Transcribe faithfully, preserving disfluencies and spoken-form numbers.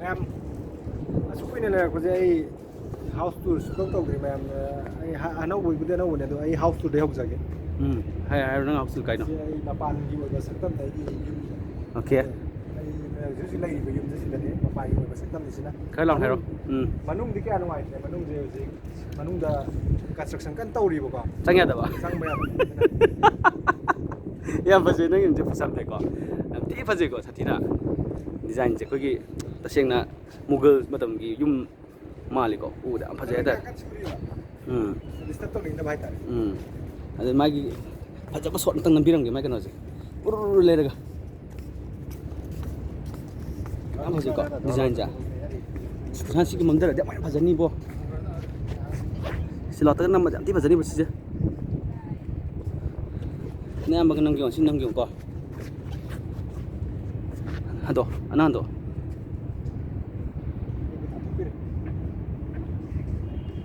ꯃꯌꯥꯝ ꯑꯁꯨꯛ ꯀꯨꯏꯅ ꯂꯩꯔꯛꯄꯁꯦ ꯑꯩ ꯍꯥꯎꯁ ꯇꯨꯔ ꯁꯨꯡꯇꯧ ꯇꯧꯗ꯭ꯔꯤ ꯃꯌꯥꯝ꯫ ꯑꯩ ꯍ- ꯑꯅꯧꯕꯒꯤꯕꯨꯗꯤ ꯑꯅꯧꯕꯅꯦ, ꯑꯗꯣ ꯑꯩ ꯍꯥꯎꯁ ꯇꯨꯔꯗꯩ ꯍꯧꯖꯒꯦ꯫ ꯎꯝ, ꯍꯥꯏ ꯍꯥꯏꯔꯣ, ꯅꯪ ꯍꯥꯎꯁ ꯇꯨꯔ ꯀꯥꯏꯅꯣ? ꯁꯤ ꯑꯩ ꯃꯄꯥꯟꯒꯤ ꯑꯣꯏꯕ ꯁꯛꯇꯝꯗ ꯑꯩꯒꯤ ꯌꯨꯝ꯫ Okay. ꯑꯩ ꯍꯧꯖꯤꯛ ꯍꯧꯖꯤꯛ ꯂꯩꯔꯤꯕ ꯌꯨꯝꯁꯤꯗꯅꯦ, ꯃꯄꯥꯟꯒꯤ ꯑꯣꯏꯕ ꯁꯛꯇꯝꯁꯤꯅ꯫ ꯈꯔ ꯂꯥꯎꯅ ꯍꯥꯏꯔꯣ꯫ ꯎꯝ. ꯃꯅꯨꯡꯗꯤ ꯀꯌꯥ ꯅꯨꯡꯉꯥꯏꯇ꯭ꯔꯦ꯫ ꯃꯅꯨꯡꯁꯦ ꯍꯧꯖꯤꯛ ꯃꯅꯨꯡꯗ ꯀꯟꯁꯇ꯭ꯔꯛꯁꯟ ꯀꯟꯅ ꯇꯧꯔꯤꯕꯀꯣ꯫ ꯆꯪ ꯌꯥꯗꯕ? ꯆꯪꯕ ꯌꯥꯗꯕ꯫ ꯌꯥꯝ ꯐꯖꯩ ꯅꯪ ꯌꯨꯝꯁꯦ, ꯐꯖꯕꯅꯦꯀꯣ꯫ ꯌꯥꯝ ꯊꯤ ꯐꯖꯩꯀꯣ, ꯁꯥꯊꯤꯅ꯫ ꯗꯤꯖꯥꯏꯟꯁꯦ ꯑꯩꯈꯣꯏꯒꯤ ꯇꯁꯦꯡꯅ ꯃꯨꯒꯜ ꯃꯇꯝꯒꯤ ꯌꯨꯝ ꯃꯥꯜꯂꯤꯀꯣ꯫ ꯎꯕꯗ ꯌꯥꯝ ꯐꯖꯩ ꯍꯥꯏꯇꯥꯔꯦ꯫ ꯀꯟꯅ ꯁꯨꯔꯤꯕ꯫ ꯎꯝ. ꯗꯤꯁꯇꯔꯕ ꯇꯧꯅꯤꯡꯗꯕ ꯍꯥꯏꯇꯥꯔꯦ꯫ ꯎꯝ. ꯑꯗꯩ ꯃꯥꯒꯤ ꯐꯖꯕ ꯁꯣꯠ ꯑꯝꯇꯪ ꯅꯝꯕꯤꯔꯝꯒꯦ ꯃꯥꯏ ꯀꯩꯅꯣꯁꯦ꯫ ꯎꯔꯨꯔꯨ ꯂꯩꯔꯒ꯫ ꯌꯥꯝ ꯐꯖꯩꯀꯣ, ꯗꯤꯖꯥꯏꯟꯁꯦ꯫ ꯁꯥꯟꯁꯤꯒꯤ ꯃꯝꯊꯔꯗꯤ ꯌꯥꯝ ꯐꯖꯅꯤꯕꯣ꯫ ꯁꯤ ꯂꯥꯛꯇꯒ ꯅꯝꯕꯗꯤ ꯌꯥꯝ ꯊꯤ ꯐꯖꯅꯤꯕ ꯁꯤꯁꯦ꯫ ꯅꯌꯥꯝꯕꯒ ꯅꯝꯒꯦ ꯌꯦꯡꯉꯣ, ꯁꯤ ꯅꯝꯒꯦ ꯌꯦꯡꯉꯨꯀꯣ꯫ ꯍꯟꯗꯣ, ꯑꯅꯥ ꯍꯟꯗꯣ꯫